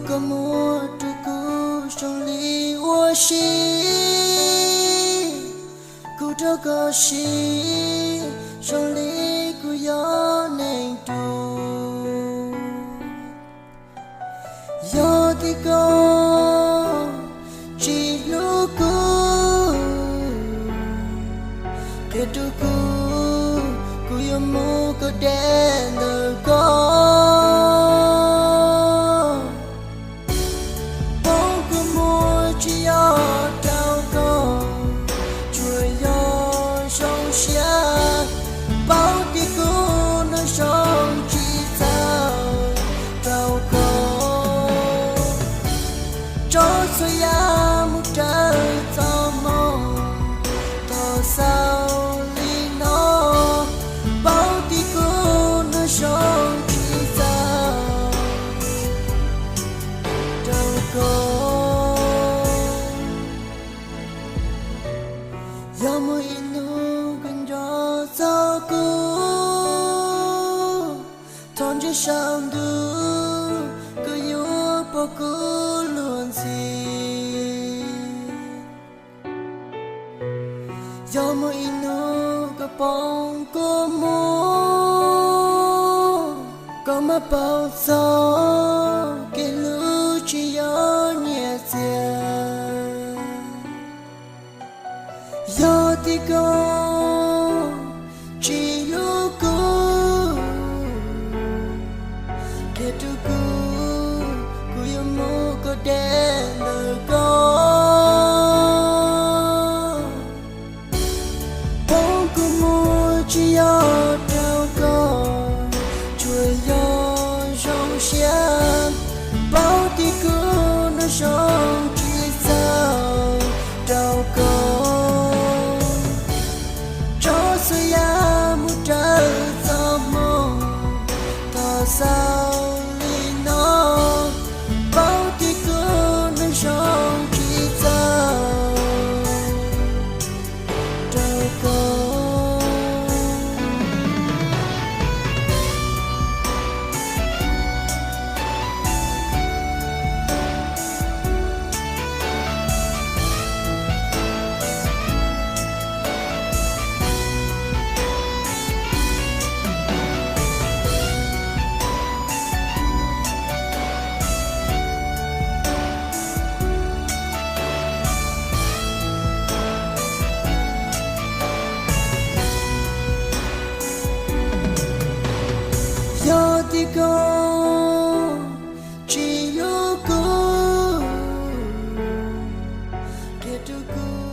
Koj muab rau kuv zoo li ua si, kuv rau koj siv zoo li kuv yog neeg dub. Yog tias koj tsis hlub kuv, qhia rau kuv, kuv yuav mus kom deb ntawm koj. Poob kua muag tsis yog rau koj, tsuas yog zoo siab, paub tias kuv hnov zoo tsis txaus rau koj. Tso txhua yam mus raws txoj hmoo, thov xaus li no, paub tias kuv hnov zoo tsis txaus rau koj. Yog muaj ib hnub koj nco txog kuv, thov ntsia saum ntuj, koj yuav pom kuv luag ntxhi. Yog muaj ib hnub koj poob kua muag, koj mam paub txog kev hlub tsis yog nyiaj txiag. Yog tias koj tsis hlub kuv, qhia rau kuv, kuv yuav mus kom deb ntawm koj. Poob kua muag tsis yog rau koj, tsuas yog zoo siab, paub tias kuv hnov zoo tsis txaus rau koj. Tso txhua yam mus raws txoj hmoo, thov xaus li no, paub tias kuv hnov zoo tsis txaus rau koj. Yog tias koj tsis hlub kuv, qhia rau kuv,